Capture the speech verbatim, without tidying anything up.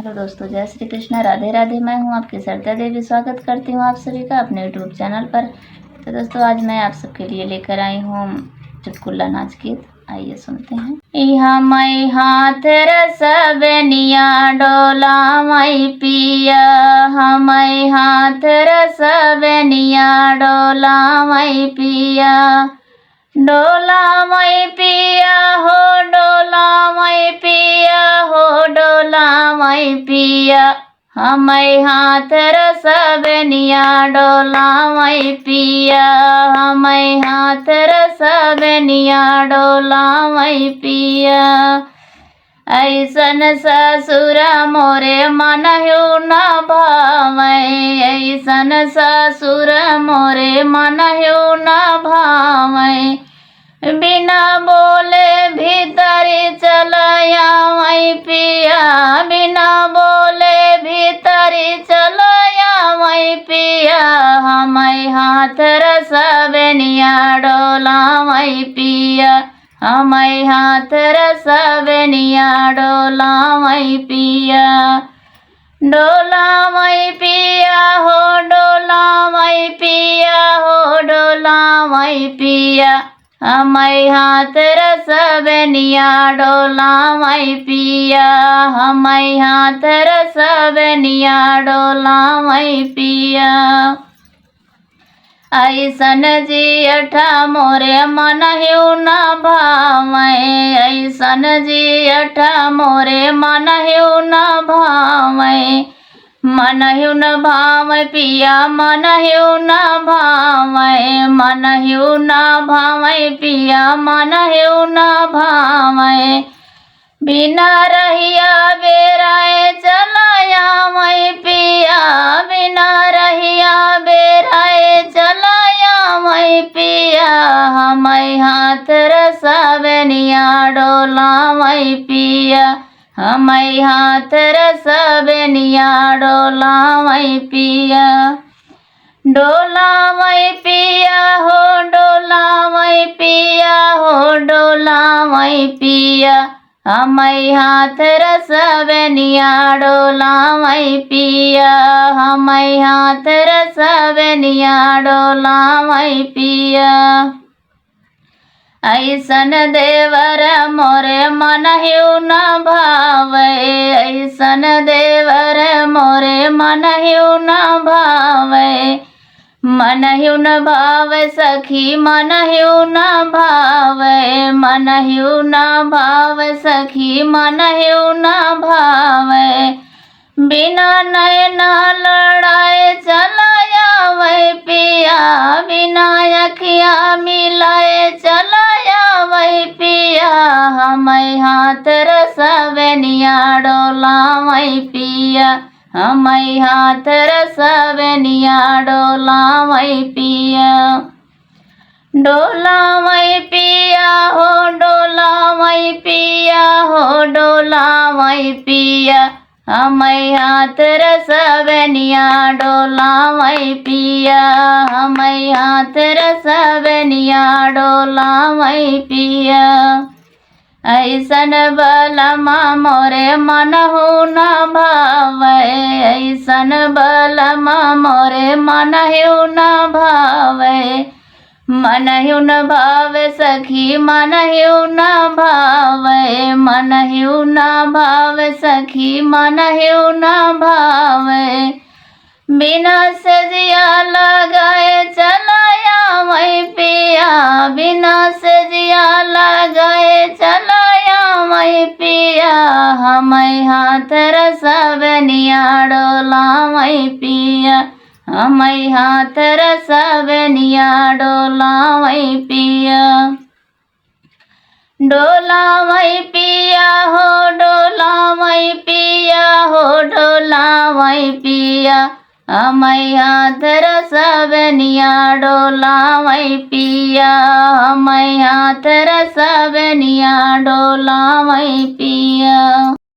हेलो दोस्तों, जय श्री कृष्णा, राधे राधे। मैं हूँ आपकी सरदा देवी। स्वागत करती हूँ आप सभी का अपने YouTube चैनल पर। तो दोस्तों, आज मैं आप सबके लिए लेकर आई हूँ चुटकुला नाच गीत। आइए सुनते हैं। ई हमई हाथ रसबनिया डोलावई पिया, हमई हाथ रसबनिया डोलावई पिया, डोलावई पिया हो, डोलावई पिया हो, डोलावई पिया। हमई हाथ रसबनिया डोलावई पिया, हमई हाथ रसबनिया डोलावई पिया। ऐसन ससुर मोरे मनहु न भावै, ऐसन ससुर मोरे मनहु न भावै। बिना बोले भीतरी चल आवै पिया, बिना बोले भीतरी चल आवै पिया। हमई हाथ रसबनिया डोलावै पिया, हमई हाथ रसबनिया डोलावै पिया। डोलावै पिया हो, डोलावै पिया हो, डोलावै पिया। हमई हाथ रसबनिया डोलावई पिया, हमई हाथ रसबनिया डोलावई पिया। ऐसन जियठ मोरे मनहु न भावै, ऐसन जियठ मोरे मनहु न भावै। मनहु न भावै पिया, मनहु न भावै, मनहु न भावै पिया, मनहु न भावै। बिना रहिया बेराए चल आवै पिया, बिना रहिया बेराए चल आवै पिया। हमई हाथ रसबनिया डोलावै पिया, हमई हाथ रसबनिया डोलावै पिया। डोलावै पिया हो, डोलावै पिया हो, डोलावै पिया। हमई हाथ रसबनिया डोलावै पिया, हमई हाथ रसबनिया डोलावै पिया। ऐसन देवर मोरे मनहु न भावै, ऐसन देवर मोरे मनहु न भावै। मनहु न भावै सखी, मनहु न भावै, मनहु न भावै सखी, मनहु न भावै। बिना नैना लड़ाए चल आवै पिया, बिना अखिया मिलाए चल आवै पिया। हमई हाथ रसबनिया डोलावै पिया, हमई हाथ रसबनिया डोलावै पिया। डोलावै पिया हो, डोलावै पिया हो, डोलावै पिया। हमई हाथ रसबनिया डोलावै पिया, हमई हाथ रसबनिया डोलावै पिया। ऐसन बलमा मोरे मनहु न भावै, ऐसन बलमा मोरे मनहु न भावै। मनहु न भावै सखी, मनहु न भावै, मनहु न भावै सखी, मनहु न भावै। बिना सेजिया लगाए चल आवै पिया, बिना सेजिया लगाए चल आवै पिया। हमई हाथ रसबनिया डोलावै पिया, हमई हाथ रसबनिया डोलावै पिया। डोलावै पिया हो, डोलावै पिया हो, डोलावै पिया। हमई हाथ रसबनिया डोलावै पिया, हमई हाथ रसबनिया डोलावै पिया।